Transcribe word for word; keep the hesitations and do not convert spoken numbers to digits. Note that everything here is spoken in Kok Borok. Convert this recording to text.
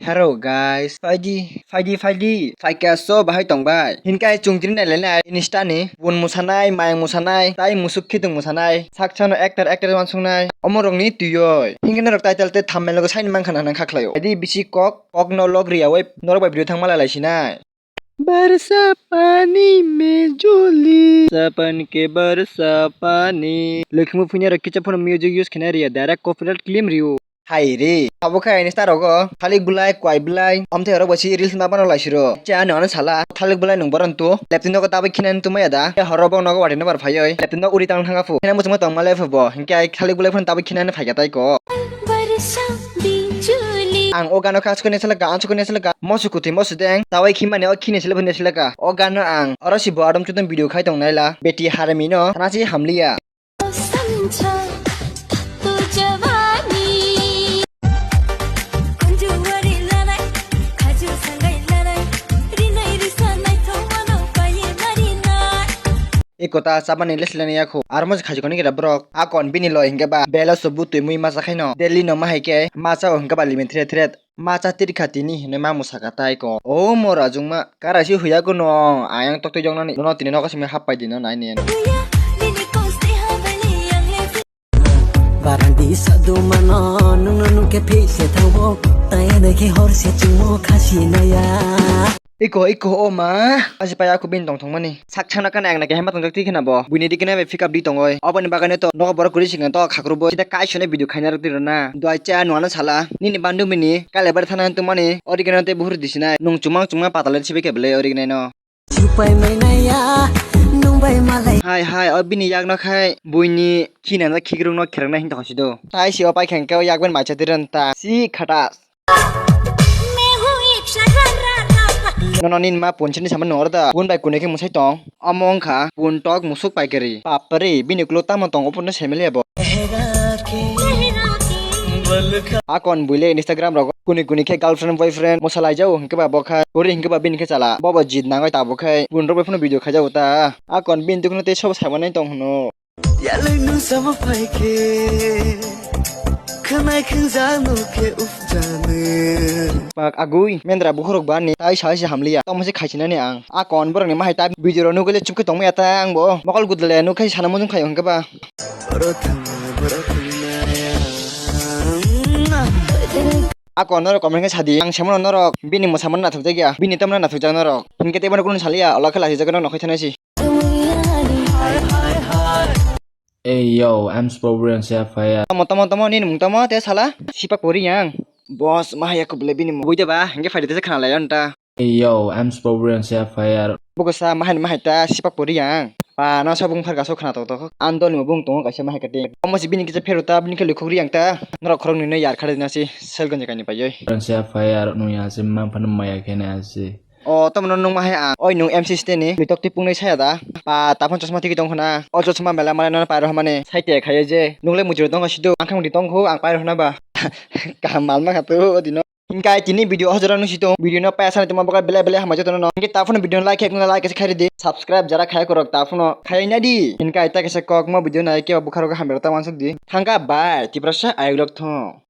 Hello guys, phaidi, phaidi, phaidi, phaikha so bahai tongbai. Hinkai chwng tini nailainai Insta ni bun musanai, mayang musanai, tai musuk khitung musanai. Sak sano actor, actress wansuknai. Omorokni twiwi. Hinkhe norok title tei thumbnail o saini mankha na nang kha khlaio. Adi bisi kok, kok no log riyawi norok bai video thangma lai lai sinai. Barsa pani mein joli. Sapan ke barsa pani. Lekhimu phinya rok kicha phone music use khena riya, direct copyright claim riyo. Hai re, abo khe Insta rogo thalik bulai, kwai bulai, amthe oro bo si reels ma bano lai siro. Cha ano ano sala, thalik bulai nung boron tu, laptop nogo tabuk khinan tu maya da. Horo bo nogo wari no bar phayoi, laptop no uri tang thanga phu. Khina muchung tong ma le phu bo, hinkhe ai thalik bulai phun tabuk khinan phai kha tai ko. Ang o gano kha asukni seleka, asukni seleka, mosu kuthi mosu deng, tawai khimani o khini sele phun seleka. O gano ang, oro si bo adom chudon video khai tong naila, beti harami no, thana si hamliya. Eko ta chabani lesleni yakho. Armo se khaji koni kira borok. Akon bini loi hinkhe ba bela so butwi mui masa khaino. Delhi no ma hai khe masa o hinkhe ba limit thre thre. Macha tirkha tini hinwi ma mwsaka tai ko. O mora jungma, kara si huya kuno, ayang toktwi joknani, nono tini nogo simi happai di no nai ni. Barandi sadu mano, nungno nungke phik se thango, tai nai khe hor se chungmo khasi naya. Iko, iko, o ma, asi pai aku bin tong thong mani. Sak chana kana ang na kehe ma tongjak twi khena bo. Buini dikhe nai bai pick up di tongoi. Oboni bagwi to nogo borok kwrwi singkha to khakrubo. Sida kaisone video khaina rwtwi rwna. Dwai cha nuana sala. Nini bandu bini kale bar thana tongmani. Original tei buhur disinai. Nung chumang chumang patale sibai khe belai original no. Supai mainaya, nung bai malai. Hai hai, o bini yak no khai buini khina na khikrung no khirang na hin tong sido. Tai si o pai khang ke o yak ben mai cha tiran ta. Si khata. Nono nini ma punchini sama nung oro da. Bun bai kune khe mwsai tong. Omo wngkha bun tok musuk paikari. Bapre, bini ulo tamo tong, obo no semili abo. Akon buile Instagram rogo kuni kuni khe girlfriend boyfriend mosa laijao hinkhe ba bo kha. Kori hinkhe ba bini khe chala. Bobo jit nangoi tabo khai. Bun rok bai phano video khaijao ta. Akon bini dukno tei sobo saimanai tong hwno. Yalai nung sama pai khe, khanai khenjak nuk khe ufjani. Pak agui, mendra bukhurok bani, tai sai se hamliya. Tamo se khaisinani ang. Akon borokni mahai ta video rok nugwi le chupkhe tongmaya ta ang bo. Mokol gudle nuk khai sana mujung khayo hinkhe ba. Oro thangna, oro thangna. Akon norok comment khe sadi. Ang semano norok bini mosamano nathokjak ya. Bini tamno nathokjak norok. Hinkhe tei bono kunu saliya, ola khe lachijak no nokhai thanai si. Hey yo, I'm Spobrian, say fire. Tamo, tamo, tamo, nini mung tamo, te sala? Sipak pori yang. Boss, mahaya kubule bini mung. Buida ba, hingke faida te khana lai onta. Hey yo, I'm Spobrian, say fire. Buko sa mahani mahai ta, sipak pori yang. Pa, no sabung phar gaso khana tok tok. Andol ni bung tongo kaisa mahai kati. Omo si bini kisa pheru ta, bini khe lukhuk ri yang ta. Norok khorok nini yar khade na si, sel gonje kani payoi. Say fire, nung ya si, mang phano maya khene asi. O, tamo no nung ma hai ang. Oi, nung M C state ni. Mitok twi pungnai saya da. Pa, taphon chosma tiki tong khna. O chosma belai mane no pairo hamani. Sai te khaye je. Nung le mujur tong sidu. Ang khang di tong khu, ang pairo hna ba. Kaham mal ma khatu, o dino. Hinkai tini video hojora nung si tong. Video no paya sani tuma bokai belai belai hamai joto no. Hinkai taphon video no like khek no like khairi di. Subscribe jara khaya korok taphon no khaya na di. Hinkai ta kesa kok mo video na ke bukharo ga hamero ta wansuk di. Thangka bye. Tiprasa ayok lok thong.